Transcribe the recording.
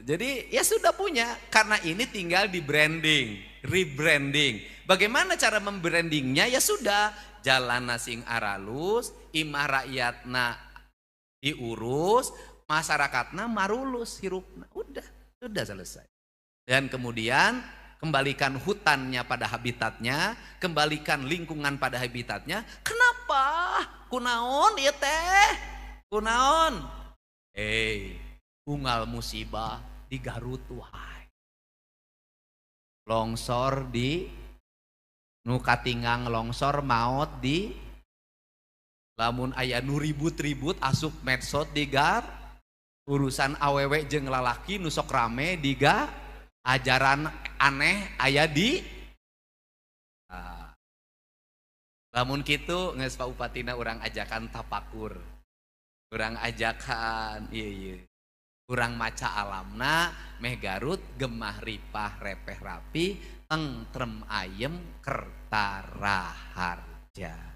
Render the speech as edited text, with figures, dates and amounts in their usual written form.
Jadi ya sudah punya, karena ini tinggal di branding, rebranding. Bagaimana cara membrandingnya? Ya sudah, jalan sing aralus, imah rakyatna diurus, masyarakatna marulus hirupna. Udah, sudah selesai. Dan kemudian kembalikan hutannya pada habitatnya, kembalikan lingkungan pada habitatnya. Kenapa? Kunaon ieu teh? Kunaon? Unggal musibah di Garut wae. Longsor di nu katinggang longsor maot di lamun aya nu ribut-ribut asup medsos di Gar, urusan awewe jeung lalaki nu sok rame di ga, ajaran aneh aya di. Nah, lamun kitu geus Pak Upatina urang ajakan tapakur, urang ajakan iya iya urang maca alamna meh Garut gemah ripah repeh rapi tentrem ayem kerta raharja.